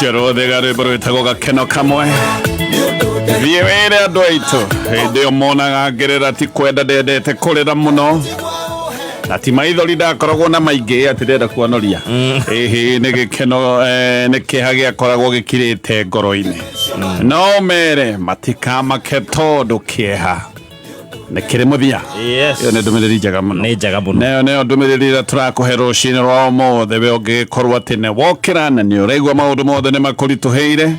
Njerothe rwĩmbo rwĩtagwo gakeno kamwe. Thiĩ wĩre andũ aitũ hĩndĩ ĩyo monaga ngĩrĩra ti kwenda ndendete kũrĩra mũno na ti maithori ndakoragwo na maingĩ atĩ ndenda kuonoria. Ĩhĩ nĩ gĩkeno, nĩ kĩeha gĩakoragwo gĩkirĩte ngoro-inĩ. No mere matikamake tondũ kĩeha nĩ kĩrĩ mũthia. Yes. Ĩyo nĩ ndũmĩrĩri njega mũno. Nĩ njega mũno. Nayo nĩyo ndũmĩrĩri ĩrĩa tũrakũhe rũcinĩ rwa ũmũthĩ. We ũngĩgĩkorwo atĩ nĩ wokĩra na nĩ ũraigua maũndũ mothe nĩ makũritũhĩire,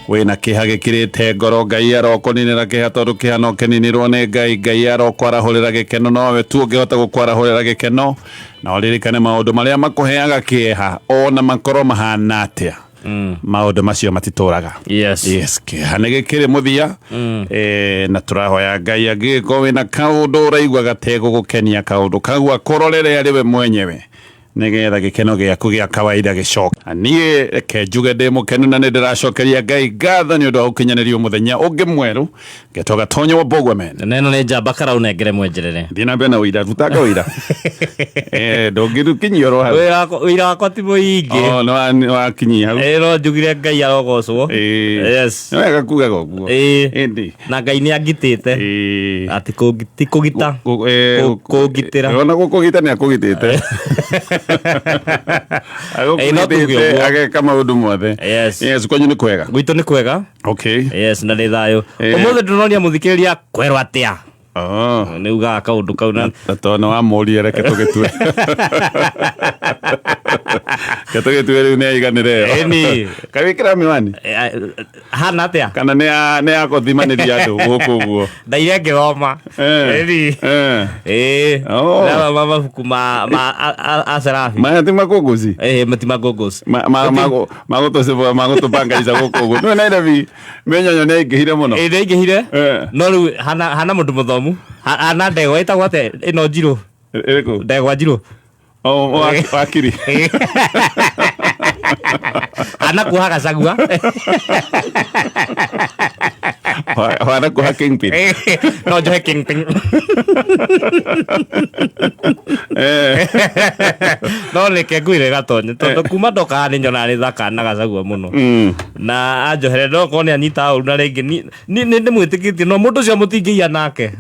wĩna kĩeha gĩkirĩte ngoro, Ngai arokũninĩra kĩeha tondũ kĩeha no kĩninirwo nĩ Ngai. Ngai arokwarahũrĩra gĩkeno, nowe tu ũngĩhota gũkwarahũrĩra gĩkeno. Na ũririkane maũndũ marĩa makũheaga kĩeha ona makorwo mahana atĩa, maũndũ macio matitũraga. Yes. Yes, kĩeha nĩ gĩkĩrĩ mũthia. Na tũrahoya Ngai angĩgĩkorwo wĩna kaũndũ ũraigua gategũgũkenia, kaũndũ kau akũrorere arĩ we mwenyewe nĩgetha gĩkeno gĩaku gĩa kawaida gĩcoke. Na niĩ reke njuge ndĩ mũkenu na nĩ ndĩracokeria Ngai ngatho nĩ ũndũ wa gũkinyanĩrio mũthenya ũngĩ mwerũ. Ngetwo Gatonyo wa Mbũgwe men. Na ĩno nĩ njamba kara ũnengere mwenjerere. Thiĩ na mbere na ũira, rutanga ũira. Ndũngĩkinyia oro hau. Wĩra wakwa ti mũingĩ. Oh, nĩ wakinyia hau. No njugire Ngai arogocwo. Yes. Nĩ wega kugaga ũguo. Ĩndĩ. Na Ngai nĩ angitĩte. Ati ti kũgita. Kũngitĩra. Ona gũkũgita nĩ akũgitĩte. No tuge Agũkũgitĩte ũguo. ageka maũndũ mothe. Yes. Yes, kwanyu nĩ kwega. Gwitũ nĩ kwega. Okay. Yes, na nĩ thayũ. Ũmũthĩ ndĩronia mũthikĩrĩria kwerwo atĩa. Oh. Nĩ ugaga kaũndũ kau na Na tondũ nĩ wamũria reke tũgĩtue. Reke tũgĩtue rĩu nĩ aiganĩre ĩyo. Ĩni. Kaĩ wĩkĩra mĩwani? Hana atĩa? Kana nĩ ya gũthimanĩria andũ gũkũ ũguo? Ndaire ngĩthoma. Ĩni. Ĩĩ. Oh. Ndĩrathoma mabuku ma a Serafi. Maya ti makũngũci? Ĩĩ, ti makũngũci. Magũtũbangaica gũkũ ũguo. Nĩwe Nairobi mĩnyonyo nĩ yaingĩhire mũno. Ĩĩ, nĩ yaingĩhire. No rĩu hana mũndũ mũthomu. Hana ndegwa ĩtagwo atĩa ĩno njirũ? Ĩrĩkũ? Ndegwa njirũ. Oh, wakiri. Hana kuoha gacagua. Hana kuoha kingpin. No njohe kingpin. No reke ngwĩre Gatonye, tondũ kuma ndoka haha nĩ nyonaga nĩ thaka na gacagua mũno. Na anjohere no korwo nĩ anyita ũru na rĩngĩ nĩ ndĩmwĩtĩkĩtie no mũndũ ũcio mũtingĩiya nake.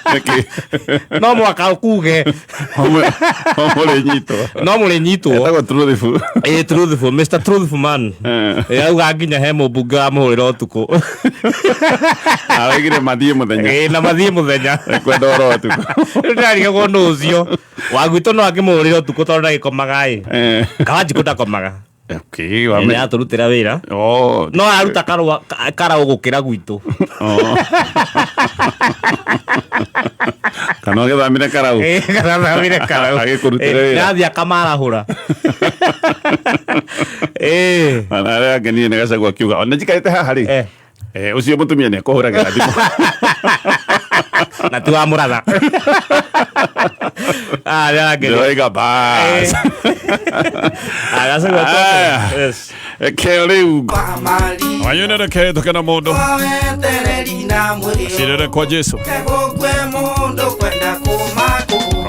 Nĩkĩ? No mwaka ũkuge. Mũrĩnyitwo. No mũrĩnyitwo. Etagwo Truthful. Ĩĩ, Truthful, Mr. Truthful man. Ĩĩ, auga nginya he mũmbunge wamũhũrĩra ũtukũ. Araugire mathiĩ mũthenya. Ĩĩ, na mathiĩ mũthenya. Kwenda ũhoro wa ũtukũ. Rĩu ndĩrarigagwo nũ ũcio. Wa gwitũ no angĩmũhũrĩra ũtukũ tondũ ndagĩkomaga ĩ. Kawanjikũ ndakomaga. Okay, Nĩ atũrutĩra wĩra. Oh. No aruta karũa karaũ gũkĩra gwitũ. Oh. Kana ũgĩthamire karaũ. Ĩĩ, kana athamire karaũ. Agĩkũrutĩra wĩra. Nĩathiĩ akamarahũra. Ĩĩ. Ona arĩa angenire nĩ Gachagua akiuga ona njikarĩte haha rĩ. Ũcio mũtumia nĩ akũhũragĩra thimũ. Na ti wa mũratha. Ah, nĩ arangeria. Ndĩroiga bas. Ah, Gachagua Aya. Yes. Reke rĩu. Wanyune reke tũkena mũndũ. Cirere kwa Jesu.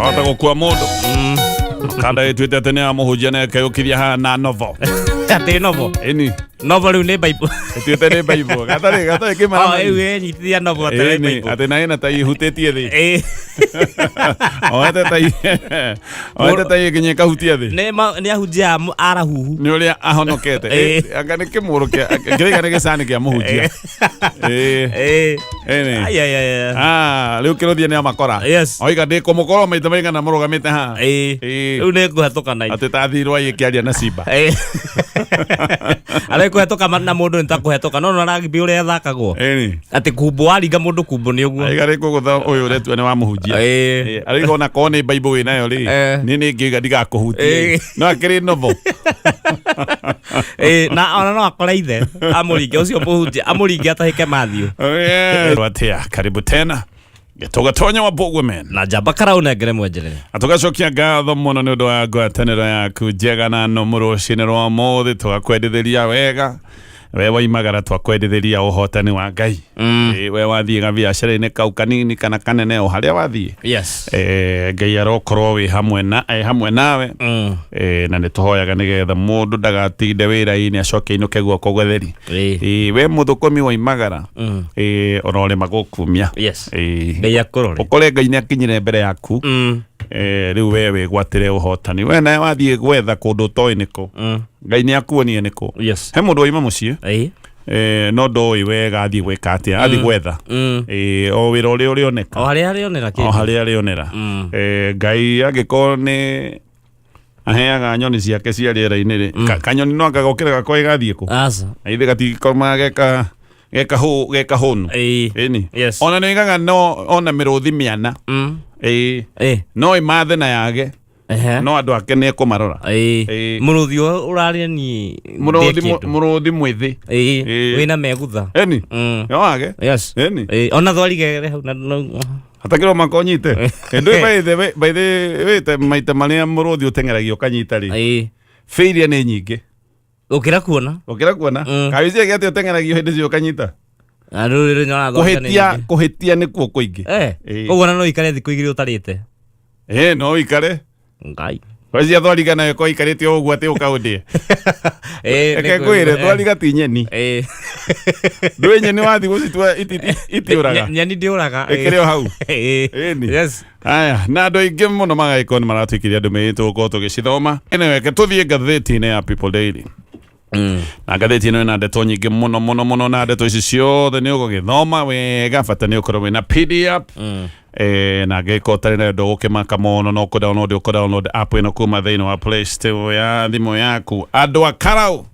Ahota gũkua mũndũ. Kanda ĩtuĩte atĩ nĩ amũhunjia na ĩkeyũkithia haha na novo. Atĩ novo. Ĩni. Novo rĩu nĩ Bible. Ĩtuĩte nĩ Bible. Gatarĩ gatarĩ kĩmara. Oh, rĩu ĩnyitithia novo atĩ nĩ Ĩni, Bible. atĩ na ĩna ta ihutĩtie thĩ. Ĩĩ. Oete ta oete ta nginya ĩkahutia thĩ. Nĩ nĩ ahunjia arahuhu. Nĩ ũrĩa ahonokete. Ĩĩ. Anga nĩ kĩmũrũ kĩa kĩrĩa nĩ gĩcani kĩa mũhunjia. Ĩĩ. Ĩĩ. Ĩni. Ai, ai, ai, ai. Ah, rĩu kĩrũthia nĩ amakora. Yes. Oiga ndĩ kũmũkorwo maita maigana mũrũgamĩte haha. Ĩĩ. Ĩĩ. Rĩu nĩ ngũhetũka na Atĩ ta thirwa ĩkĩaria na simba. Ĩĩ. Arĩ kũhetũka na mũndũ nĩ ta kũhetũka no nĩ rugby ũrĩa ĩthakagwo. Ĩni. Atĩ kumbo waringa mũndũ kumbo nĩ ũguo. Aiga rĩ kũgũtha ũyũ ũretua nĩ wa mũhunjia. Ĩĩ. Ĩĩ, Arauga ona korwo nĩ Bible wĩ nayo rĩ, niĩ nĩ ngĩuga ndigakũhutie. Ĩĩ. No akĩrĩ novo. Ĩĩ, na ona no akore ithe amũringe ũcio mũhunjia amũringe atahĩke Matthew. Atĩa, karibu tena. Gĩtũgatonya wa Mbũgwe men. Na njamba karaũ nengere mwenjerere. Na tũgacokia ngatho mũno nĩ ũndũ wa ngwatanĩro yaku njega na nũmũ rũcinĩ rwa ũmũthĩ, tũgakwendithĩria wega. We waimagara twakwendithĩria ũhotani wa Ngai. We wathiĩ gabiacara-inĩ kau kanini kana kanene o harĩa wathiĩ, Ngai arokorwo wĩ hamwe na e hamwe nawe. Na nĩ tũhoyaga nĩgetha mũndũ ndagatinde wĩra-inĩ acoke ainũke guoko gũtheri. We mũthũkũmi waimagara, ũrorĩma gũkumia. Ngai akũrore. Ũkore Ngai nĩ akinyire mbere yaku. Rĩu we wĩgwatĩre ũhotani. We nawe wathiĩ gwetha kũndũ ũtoĩ nĩkũ, Ngai nĩ akuonie nĩkũ. He mũndũ waima mũciĩ, no ndoĩ wega athiĩ gwĩka atĩa, athiĩ gwetha o wĩra ũrĩa ũrĩoneka, o harĩa arĩonera o kĩndũ. Harĩa arĩonera. Ngai angĩkorwo nĩ aheaga nyoni ciake cia rĩera-inĩ rĩ, kanyoni no agagokĩra gakoĩ gathiĩ kũ? Aca. Na ithe gatigĩkomaga geka hũnu. Ĩni. Ona nĩ igaga no ona mĩrũthi mĩana, no ĩmathe na yage, no andũ ake nĩ ekũmarora. Mũrũthi ũyũ ũrarĩa ni Mũrũthi mũrũthi mwĩthĩ. Wĩna megutha. Ĩni. No wage. Ĩni. Ona thwarigere hau na Hatakĩrwo makonyite ndũĩ by the way maita marĩa mũrũthi ũteng'eragio ũkanyita rĩ, failure nĩ nyingĩ. Gũkĩra kuona. Ũkĩra kuona. Kawĩciria atĩ ũteng'eragio hĩndĩ cio ũkanyita. Na rĩu rĩrĩ nyonaga thwarigane Kũhĩtia nyingĩ. Kũhĩtia nĩkuo kũingĩ. Koguo ona no ikare thikũ 2 ũtarĩte. Ĩ, no ũikare. Ngai. Kwacia thwariga nayo ko ikarĩte o ũguo atĩ ũkaũndĩe. Reke ngwĩre, thwariga ti nyeni. Ndũĩ nyeni wathiĩ gũcitua itiũraga. Nyeni ndĩũraga. Ĩkĩrĩ o hau. Ĩni. Aya, na andũ aingĩ mũno magagĩkorwo nĩ maratwĩkĩria ndũmĩrĩri tũgũkorwo tũgĩcithoma. Anyway, reke tũthiĩ ngathĩti-inĩ ya People Daily. Na ngathĩti ĩno ĩna ndeto nyingĩ mũno mũno mũno, na ndeto ici ciothe nĩ ũgũgĩthoma wega, bata nĩ ũkorwo wĩna PDF. Na angĩkorwo ũtarĩ nayo ndũgũkĩmaka mũno, no kũ download ũkũ download app ĩno kuma thĩinĩ wa Play Store ya thimũ yaku. Andũ a Karau,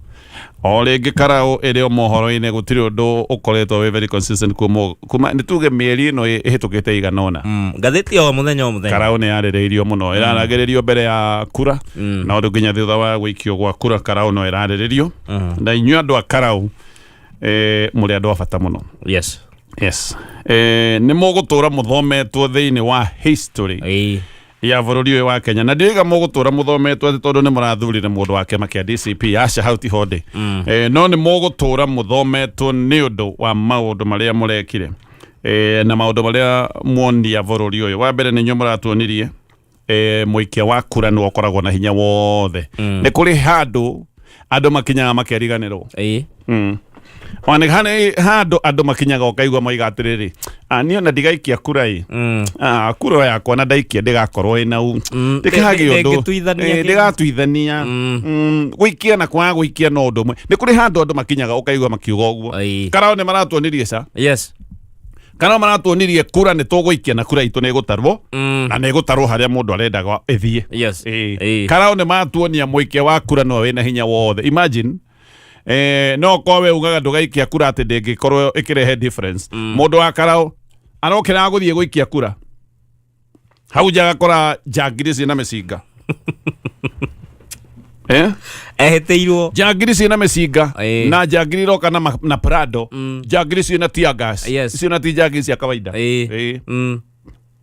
o rĩngĩ Karau ĩrĩ o mohoro-inĩ, gũtirĩ ũndũ ũkoretwo wĩ very consistent kuma nĩ tuge mĩeri ĩno ĩhĩtũkĩte igana ũna. Ngathĩti o mũthenya o mũthenya. Karau nĩ yarĩrĩirio mũno, ĩraragĩrĩrio mbere ya kura, na ũndũ nginya thutha wa gũikio gwa kura Karau no ĩrarĩrĩrio. Na inyuĩ andũ a Karau, mũrĩ andũ a bata mũno. Yes, nĩ mũgũtũra mũthometwo thĩinĩ wa history ya bũrũri ũyũ wa Kenya. Na ndiroiga mũgũtũra mũthometwo atĩ tondũ nĩ mũrathurire mũndũ wa kĩama kĩa DCP, aca, hau tiho ndĩ. No nĩ mũgũtũra mũthometwo nĩ ũndũ wa maũndũ marĩa mũrekire, na maũndũ marĩa muonia bũrũri ũyũ. Wa mbere, nĩ inyuĩ mũratuonirie mũikia wa kura nĩwe ũkoragwo na hinya wothe. Nĩ kũrĩ handũ andũ makinyaga makeriganĩrwo. Ona nĩ handũ andũ makinyaga ũkaigua moiga atĩrĩrĩ, "Ah, niĩ ona ndigaikia kura ĩ. Ah, kura yakwa na ndaikia ndĩgakorwo ĩna u ndĩkagĩa ũndũ." Ndĩngĩtuithania kĩndũ. Ndĩgatuithania. Gũikia na kwaga gũikia no ũndũ ũmwe. Nĩ kũrĩ handũ andũ makinyaga ũkaigua makiuga ũguo. Karao nĩ maratuonirie ca. Karao maratuonirie kura nĩ tũgũikia na kura itũ nĩ ĩgũtarwo, na nĩ ĩgũtarwo harĩa mũndũ arendaga ĩthiĩ. Karao nĩ matuonia mũikia wa kura nĩwe wĩna hinya wothe. Imagine, no korwo we ugaga ndũgaikia kura atĩ ndĩngĩkorwo ĩkĩrehe difference, mũndũ wa Karao arokĩraga gũthiĩ gũikia kura hau nja agakora njangiri ciĩna mĩcinga, eh? Ehĩtĩirwo. Njangiri ciĩna mĩcinga, na njangiri iroka na Prado, njangiri ciĩna tear gas. Icio na ti njangiri cia kawaida.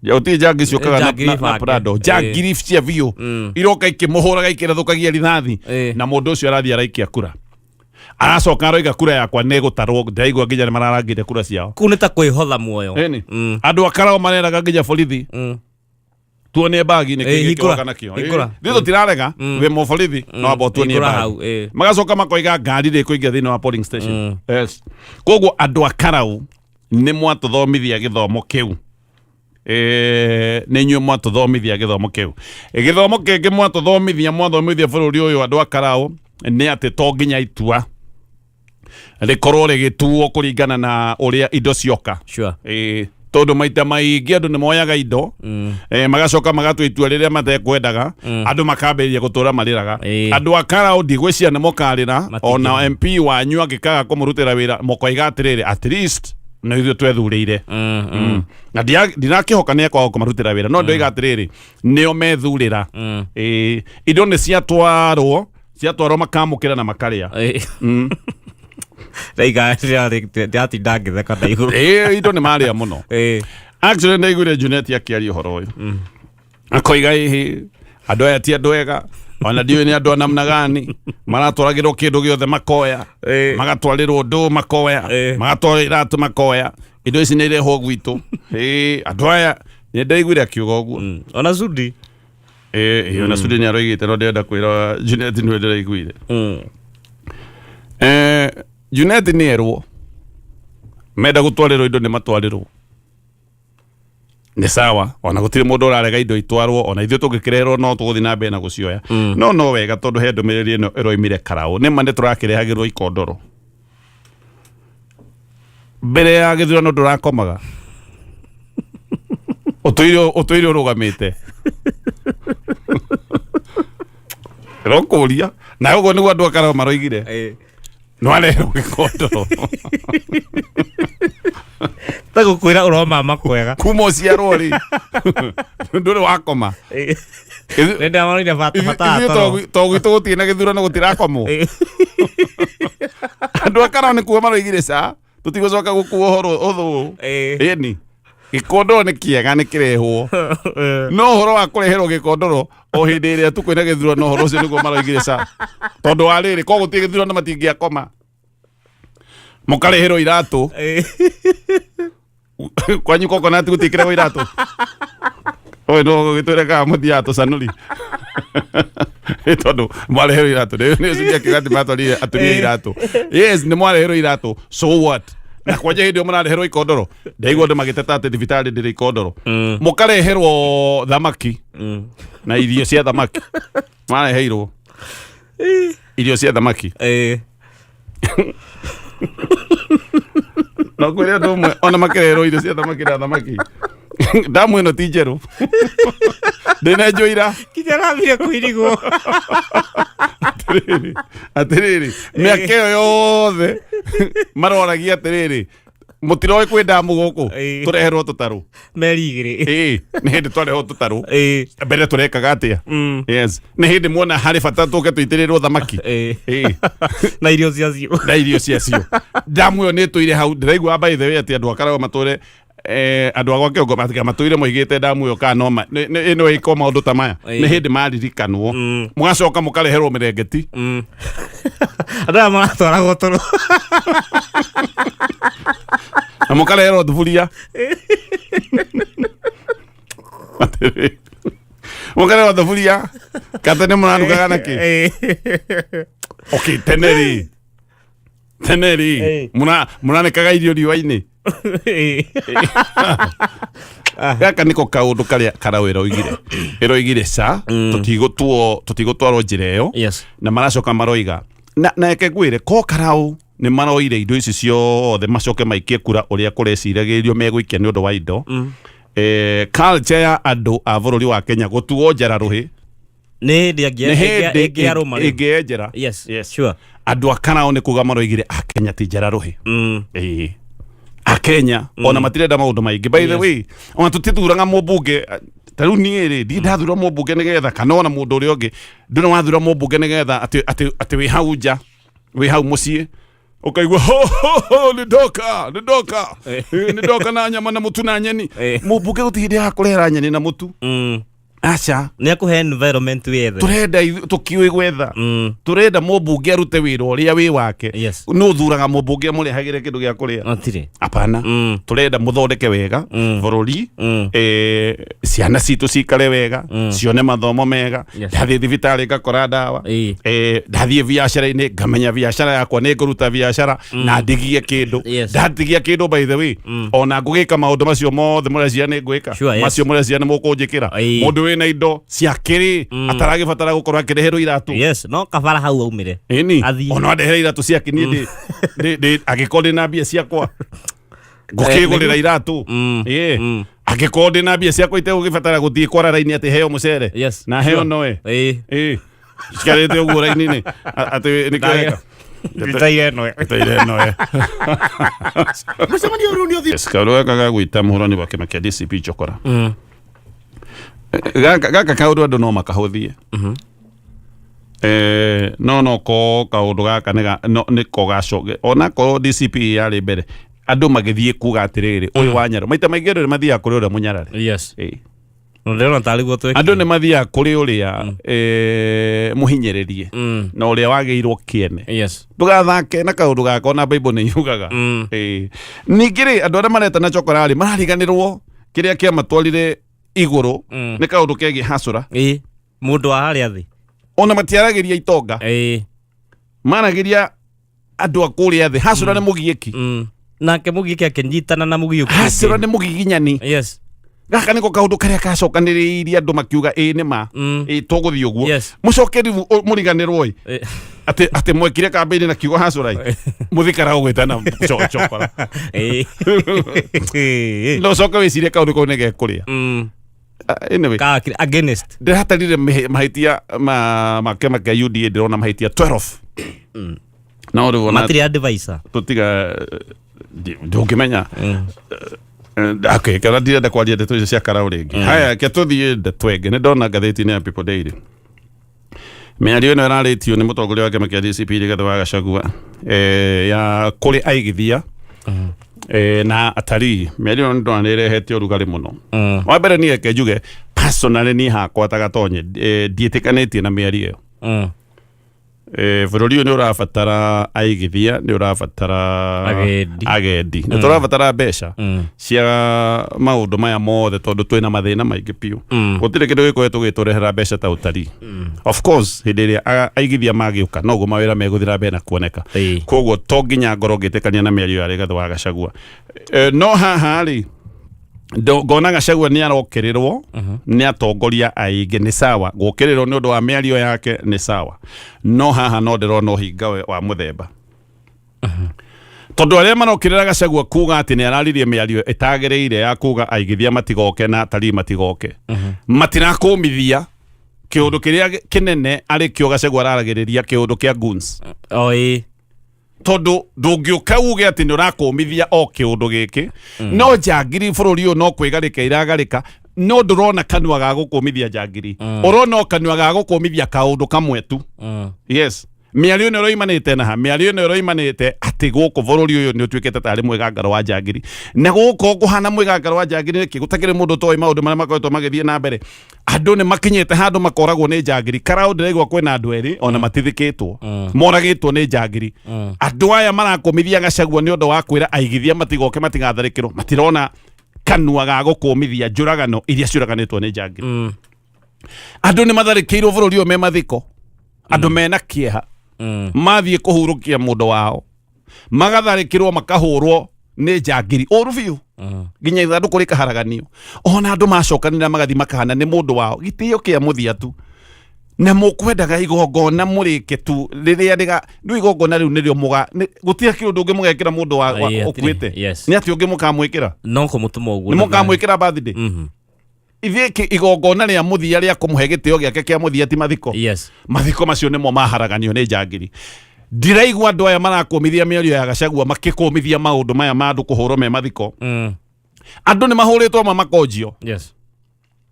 Gũtirĩ njangiri ciũkaga Njangiri na bange. Prado, njangiri cia biũ, iroka ikĩmũhũraga ikĩrathũkagia rithathi. Na mũndũ ũcio arathiĩ araikia kura, aracoka aroiga kura yakwa nĩ ĩgũtarwo. Ndĩraigua nginya nĩ mararangire kura ciao. Kũu nĩ ta kwĩhotha muoyo. Ĩni. Andũ a Karao mareraga nginya borithi, tuonie bagi nĩ kĩĩ Hingũra, gĩkĩoka nakĩo. Hingũra. Ithuĩ tũtirarega wĩ mũborithi, no amba ũtuonie Hingũra bagi. hau, ĩ. Magacoka makoiga ngari ndĩkũingĩra thĩinĩ wa polling station. Yes, koguo andũ a Karau nĩ mwatũthomithia gĩthomo kĩu. Nĩ inyuĩ mwatũthomithia gĩthomo kĩu. Gĩthomo kĩngĩ mwatũthomithia, mwathomithia bũrũri ũyũ andũ a Karau, nĩ atĩ to nginya itua rĩkorwo rĩgĩtuo kũringana na ũrĩa indo cioka. Tondũ maita maingĩ andũ nĩ moyaga indo, magacoka magatua itua rĩrĩa matekwendaga, andũ makambĩrĩria gũtũra marĩraga. Andũ a Karau ndigwĩciria nĩ mũkarĩra. Matingĩ. Ona MP wanyu angĩkaga kũmũrutĩra wĩra, mũkoiga atĩrĩrĩ, at least nĩ ithuĩ twethurĩire. Na ndirakĩhoka nĩ ekwaga kũmarutĩra wĩra, no ndoiga atĩrĩrĩ, nĩo methurĩra. Indo nĩ ciatwarwo makamũkĩra na makarĩa. Ndaiga ndĩratinda ngĩtheka na igũrũ. Indo nĩ marĩa mũno. Actually ndaiguire Junet akĩaria ũhoro ũyũ, akoiga ĩhĩ andũ aya ti andũ ega. Ona ndiũĩ nĩ andũ a namna gani maratwaragĩrwo kĩndũ gĩothe makoya, magatwarĩrwo ndũ makoya, magatwarĩrwo iratũ makoya. Indo ici nĩ irehwo gwitũ. Andũ aya nĩ ndaiguire akiuga ũguo. Ona Sudi. Ĩĩ, ona Sudi nĩ aroigĩte, no ndĩrenda kwĩra Junet nĩwe ndĩraiguire. Junet nĩ erwo menda gũtwarĩrwo indo nĩ matwarĩrwo, nĩ sawa. Ona gũtirĩ mũndũ ũrarega indo itwarwo, ona ithuĩ tũngĩkĩrerwo no tũgũthiĩ na mbere na gũcioya. No wega tondũ he ndũmĩrĩri ĩno ĩroimire Karaũ. Nĩ ma nĩ tũrakĩrehagĩrwo ikondoro mbere ya gĩthurano, ndũrakomaga, ũtũire ũrũgamĩte rokũria na ũguo nĩguo andũ a Karaũ maroigire. Nĩwarehwo gĩkondoro. Ta gũkwĩra ũromama kwega. Kuma ũciarwo rĩ, ndũrĩ wakoma. Nĩ ndamonire bata bata wa Ithuĩ toro. to gwitũ gũtirĩ na gĩthurano, gũtirakomwo. Andũ a Karaũ nĩ kuo maroigire ca tũtigũcoka gũkua ũhoro ũthũ ũyũ. Ĩni gĩkondoro nĩ kĩega nĩ kĩrehwo, no ũhoro wa kũreherwo gĩkondoro o hĩndĩ ĩrĩa tu kwĩna gĩthurano, ũhoro ũcio nĩguo maroigire ca, tondũ wa rĩrĩ ko gũtirĩ gĩthurano matingĩakoma. Mũkareherwo iratũ. Kwanyu coconut gũtiĩkĩragwo iratũ? Ũyũ no gũgĩtwĩre kana mũthiaga tũcanũri tondũ mwareherwo iratũ nĩ ũcio akiuga atĩ matwarire atumia iratũ. Yes, nĩ mwareherwo iratũ, so what? Na kwanja hĩndĩ ĩyo mũrareherwo ikondoro, ndaigua andũ magĩteta atĩ thibitarĩ ndĩrĩ ikondoro. Mũkareherwo thamaki na irio cia thamaki, mareheirwo irio cia thamaki. No kwĩre andũ ũmwe ona makererwo irio cia thamaki na thamaki, ndamu ĩno ti njerũ, ndĩnenjwo ira. Kinya rathire kũirigwo. Atĩrĩrĩ, atĩrĩrĩ, mĩaka ĩyo yothe maroragia atĩrĩrĩ, mũtiroĩ kwĩ ndamu gũkũ? Tũreherwo tũtarũ. Meri igĩrĩ. Ĩĩ, nĩ hĩndĩ twareherwo tũtarũ. Mbere tũrekaga atĩa? Yes, nĩ hĩndĩ muona harĩ bata tũke tũitĩrĩrwo thamaki. Ĩĩ. Na irio ciacio. Na irio ciacio. Ndamu ĩyo nĩ ĩtũire hau. Ndĩraigua by the way atĩ andũ a Karagwa matũre, andũ a gwa kĩongo matiga matũire moigĩte ndamu ĩyo kana no ĩno ĩko maũndũ ta maya. Nĩ hĩndĩ maririkanwo. Mũgacoka mũkareherwo mĩrengeti. Andũ aya maratwaragwo toro. Na mũkareherwo thuburia. Atĩrĩ, mũkareherwo thuburia kate nĩ mũrarugaga na kĩ? Okay, tene rĩ, tene rĩ, mũranĩkaga irio riũa-inĩ. Gaka nĩko kaũndũ karĩa Karaũ ĩroigire, ĩroigire ca tũtigũtuo, tũtigũtwarwo njĩra ĩyo. Na maracoka maroiga na eke ngwĩre ko Karaũ nĩ maroire indo ici ciothe macoke maikie kura ũrĩa kũreciragĩrio megũikia nĩ ũndũ wa indo. Culture ya andũ a bũrũri wa Kenya gũtuo njara rũhĩ Nĩ hĩndĩ nĩ hĩndĩ ĩngĩarũma rĩu. ĩngĩenjera. Andũ a Karaũ nĩ kuga maroigire Akenya ti njara rũhĩ. Ĩĩ, Akenya ona matirenda maũndũ maingĩ, by the way. Ona tũtithuraga mũmbunge ta rĩu niĩ rĩ, ndirĩ ndathura mũmbunge nĩgetha, kana ona mũndũ ũrĩa ũngĩ ndũrĩ wathura mũmbunge nĩgetha atĩ wĩ hau nja, wĩ hau mũciĩ ũkaigua ho ho ho, nĩ ndoka, nĩ ndoka. Nĩ ndoka na nyama na mũtu na nyeni. Mũmbunge gũtirĩ hĩndĩ ya kũrehera nyeni na mũtu. Aca. Nĩ akũhe environment wethe. Tũrenda tũkiũĩ gwetha. Tũrenda mũmbunge arute wĩra ũrĩa wĩ wake. Nũ ũthuraga mũmbunge amũrehagĩre kĩndũ gĩa kũrĩa? Matirĩ. Apana. Tũrenda mũthondeke wega bũrũri, ciana citũ cikare wega, cione mathomo mega. Ndathiĩ thibitarĩ ngakora ndawa. Ndathiĩ biacara-inĩ ngamenya biacara yakwa nĩ ngũruta biacara na ndigie kĩndũ. Ndatigia kĩndũ, by the way, ona ngũgĩka maũndũ macio mothe mũreciria nĩ ngwĩka. Macio mũreciria nĩ mũkũnjĩkĩra. Mũndũ wĩna indo ciake rĩ, ataragĩbatara gũkorwo akĩreherwo iratũ. Yes, no kabara hau aumire. Ĩni. Athiĩ. Ona andehere iratũ ciake, niĩ angĩkorwo ndĩ na mbia ciakwa ngũkĩgũrĩra iratũ. Ĩĩ. Angĩkorwo ndĩ na mbia ciakwa itegũgĩbatara gũthiĩ kwara raini atĩ heo mũcere na heo noe. Ĩĩ, cikarĩte ũguo raini-inĩ atĩ nĩkĩo eka. Nditaire ĩno. Nditaire ĩno. Mũcemanio ũrũ nĩ ũthi Yes, kaũndũ gaka ga gwĩta mũhũrani wa kĩama kĩa DCP Njokora. Gaka kaũndũ andũ no makahũthie. No ko kaũndũ gaka nĩko gacoke onakorwo DCP yarĩ mbere andũ magĩthiĩ kuga atĩrĩrĩ, ũyũ wa Nyarũ maita maingĩ andũ nĩ mathiaga kũrĩ ũrĩa mũnyarare. Ĩĩ. Na ndĩrona tarĩ guo twekire. Andũ nĩ mathiaga kũrĩ ũrĩa mũhinyĩrĩrie na ũrĩa wagĩirwo kĩene. Ndũgathake na kaũndũ gaka, ona Bible nĩ yugaga. Ningĩ rĩ, andũ arĩa maretana cokora rĩ, marariganĩrwo kĩrĩa kĩamatwarire igũrũ nĩ kaũndũ kegiĩ hacũra. Ĩĩ, mũndũ wa harĩa thĩ. Ona matiaragĩria itonga. Maragĩria andũ a kũrĩa thĩ. Hacũra nĩ mũgiĩki. Nake mũgiĩki akĩnyitana na mũgiũki. Hacũra nĩ mũgiginyani. Gaka nĩko kaũndũ karĩa kacokanĩrĩirie andũ makiuga ĩĩ nĩ ma. Ĩĩ tũgũthiĩ ũguo. Mũcoke rĩu mũriganĩrwo ĩ. Atĩ mwekire kambĩini na kiugo hacũra ĩ. Mũthikara gũgwĩtana cokora. No ũcoke wĩcirie kaũndũ kau nĩ gekũrĩa. Anyway. Ka against. Ndĩratarire mahĩtia ma kĩama kĩa UDA, ndĩrona mahĩtia 12. No rĩu ona Matirĩ advisor. Tũtiga ndũngĩmenya. Okay, kana ndirenda kwaria ndeto icio cia karau rĩngĩ. Haya, ke tũthiĩ ndeto ĩngĩ. Nĩ ndona ngathĩti-inĩ ya People Daily mĩario ĩno ĩrarĩtio nĩ mũtongoria wa kĩama kĩa DCP Rigathĩ wa Gachagua, ya kũrĩ aigithia na atarii. Mĩario ĩno nĩ ndona nĩ ĩrehete ũrugarĩ mũno. Wa mbere, niĩ reke njuge personally, niĩ hakwa ta Gatonye, ndiĩtĩkanĩtie na mĩario ĩyo. Bũrũri ũyũ nĩ ũrabatara aigithia, nĩ ũrabatara Agendi. Agendi, nĩ tũrabatara mbeca cia maũndũ maya mothe, tondũ twĩna mathĩna maingĩ biũ. Gũtirĩ kĩndũ gĩkoretwo gĩtũrehera mbeca ta ũtarii. Of course, hĩndĩ ĩrĩa aigithia magĩũka, noguo mawĩra megũthiĩ na mbere na kuoneka. Koguo to nginya ngorwo ngĩtĩkania na mĩario ya Rigathĩ wa Gachagua. No haha rĩ, ngona Gachagua nĩ arokĩrĩrwo nĩ atongoria aingĩ. Nĩ sawa gũkĩrĩrwo nĩ ũndũ wa mĩario yake, nĩ sawa, no haha no ndĩrona ũhinga wa mũthemba, tondũ arĩa marokĩrĩra Gachagua kuga atĩ nĩ araririe mĩario ĩtagĩrĩire ya kuga aigithia matigoke na atarii matigoke, matirakũmithia kĩũndũ kĩrĩa kĩnene arĩ kĩo Gachagua araragĩrĩria, kĩũndũ kĩa goons. O ĩĩ. Tondũ ndũngĩũka uge atĩ nĩ ũrakũmithia o kĩũndũ gĩkĩ, no njangiri bũrũri ũyũ no kwĩgarĩka iragarĩka, no ndũrona kanua ga gũkũmithia njangiri, ũrona o kanua ga gũkũmithia kaũndũ kamwe tu. Yes, mĩario ĩno ĩroimanĩte na ha? Mĩario ĩno ĩroimanĩte atĩ gũkũ bũrũri ũyũ nĩ ũtuĩkĩte tarĩ mwĩgangaro wa njangiri, na gũkũ kũhana mwĩgangaro wa njangiri nĩkĩ? Gũtakĩrĩ mũndũ ũtoĩ maũndũ marĩa makoretwo magĩthiĩ na mbere. Andũ nĩ makinyĩte handũ makoragwo nĩ njangiri. Karau ndĩraigua kwĩna andũ erĩ ona matithikĩtwo, moragĩtwo nĩ njangiri. Andũ aya marakũmithia Gachagua nĩ ũndũ wa kwĩra aigithia matigoke, matigatharĩkĩrwo, matirona kanua ga gũkũmithia njũragano iria ciũraganĩtwo nĩ njangiri. Andũ nĩ matharĩkĩirwo bũrũri ũyũ me mathiko, andũ mena kĩeha, mathiĩ kũhurũkia mũndũ wao, magatharĩkĩrwo, makahũrwo nĩ njangiri ũru biũ, nginya ithandũkũ rĩkaharaganio. Ona andũ macokanĩra magathiĩ makahana nĩ mũndũ wao gĩtĩo kĩa mũthia tu, na mũkwendaga igongona mũrĩke tu rĩrĩa rĩga rĩu igongona rĩu nĩrĩo mũga gũtirĩ kĩũndũ ũngĩ mũgekĩra mũndũ wa Aye, hatirĩ. ũkuĩte. Nĩ atĩ ũngĩ mũkamwĩkĩra? No kũmũtũma ũguo. Nĩ mũkamwĩkĩra birthday? Ithiĩ igongona rĩa mũthia rĩa kũmũhe gĩtĩo gĩake kĩa mũthia ti mathiko. Mathiko macio nĩmo maharaganio nĩ njangiri. Ndiraigua andũ aya marakũmithia mĩario ya Gachagua makĩkũmithia maũndũ maya ma andũ kũhũrwo me mathiko. Andũ nĩ mahũrĩtwo ma makonjio.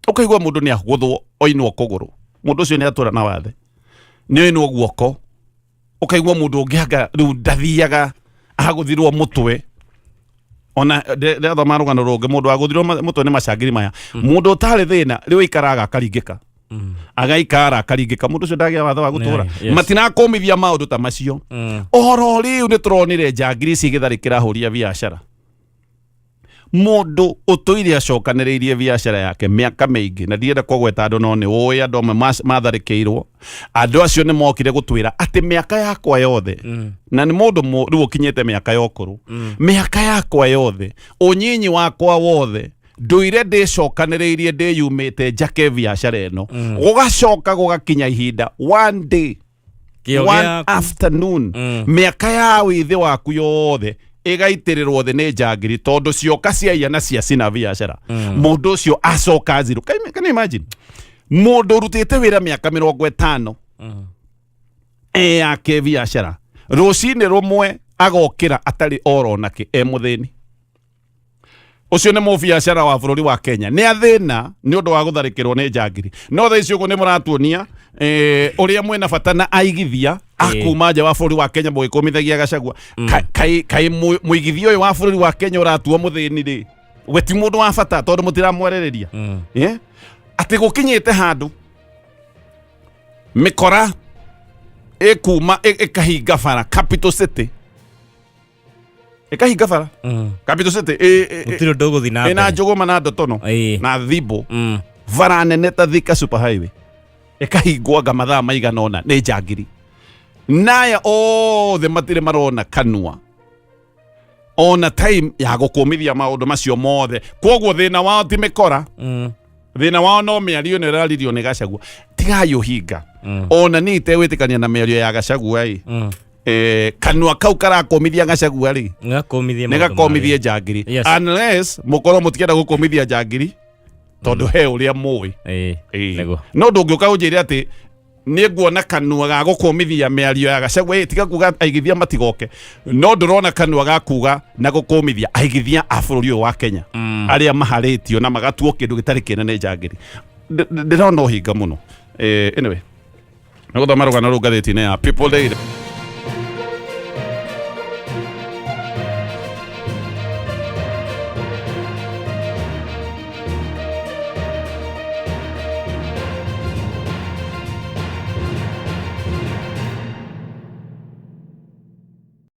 Ũkaigua mũndũ nĩ agũthwo, oinwo kũgũrũ, mũndũ ũcio nĩ atũra na wathe, nĩ oinwo guoko. Ũkaigua mũndũ ũngĩ anga rĩu ndathiaga, agũthirwo mũtwe. Ona ndĩrathoma rũgano rũngĩ, mũndũ agũthirwo mũtwe nĩ macangiri maya, mũndũ ũtarĩ thĩna, rĩu aikaraga akaringĩka, agaikara akaringĩka. Mũndũ ũcio ndagĩa watho wa gũtũra. Matirakũmithia maũndũ ta macio. Oro rĩu nĩ tũronire njangiri ici igĩtharĩkĩra ahũri a biacara. Mũndũ ũtũire acokanĩrĩirie biacara yake mĩaka mĩingĩ, na ndirenda kũgweta andũ, no nĩ ũĩ andũ amwe matharĩkĩirwo. Andũ acio nĩ mokire gũtwĩra atĩ mĩaka yakwa yothe, na nĩ mũndũ rĩu ũkinyĩte mĩaka ya ũkũrũ, mĩaka yakwa yothe, ũnyinyi wakwa wothe, ndũire ndĩcokanĩrĩirie, ndĩyumĩte njake biacara ĩno. Gũgacoka gũgakinya ihinda, one day, Kĩo one gĩaku. afternoon, mĩaka ya wĩthĩ waku yothe ĩgaitĩrĩrwo thĩ nĩ njangiri, tondũ cioka ciaiya na ciacina biacara. Mũndũ ũcio acoka zero. Can you imagine mũndũ ũrutĩte wĩra mĩaka 50 eyake biacara, rũcinĩ rũmwe agokĩra atarĩ oro nake, e mũthĩni? Ũcio nĩ mũbiacara wa bũrũri wa Kenya, nĩ athĩna nĩ ũndũ wa gũtharĩkĩrwo nĩ njangiri. No thaa ici ũguo nĩ mũratuonia ũrĩa mwĩna bata na aigithia akuma nja wa bũrũri wa Kenya, mũgĩkũmithagia Gachagua. Kaĩ mũigithia ũyũ wa bũrũri wa Kenya ũratuo mũthĩni rĩ, we ti mũndũ wa bata tondũ mũtiramwarĩrĩria? Yeah? Atĩ gũkinyĩte handũ mĩkora ĩkuma ĩkahinga bara Capital City, ĩkahinga bara Capital City Gũtirĩ ũndũ ũgũthiĩ na ĩna mbere. Njũgũma na Ndotono na Thimbo, bara nene ta Thika Super Highway ĩkahingwo anga mathaa maigana ũna nĩ njangiri, naya othe matirĩ marona kanua ona time ya gũkũmithia maũndũ macio mothe. Koguo thĩna wao ti mĩkora, thĩna wao no mĩario ĩno ĩraririo nĩ Gachagua. Tigai ũhinga. Ona niĩ itegwĩtĩkania na mĩario ya Gachagua ĩ, kanua kau karakũmithia Gachagua rĩ, Nĩgakomithie nĩ maũndũ gakomithie marĩa. njangiri. Unless mũkorwo mũtikenda gũkũmithia njangiri tondũ he ũrĩa mũĩ. Nĩguo. No ndũngĩũka ũnjĩre atĩ nĩ nguona kanua ga gũkũmithia mĩario ya Gachagua. Tiga kuga aigithia matigoke, no ndũrona kanua ga kuga na gũkũmithia aigithia a bũrũri ũyũ wa Kenya arĩa maharĩtio na magatuo kĩndũ gĩtarĩ kĩnene njangiri. Ndĩrona ũhinga mũno. Anyway, nĩ gũthoma rũgano rũu ngathĩti-inĩ ya People Daily.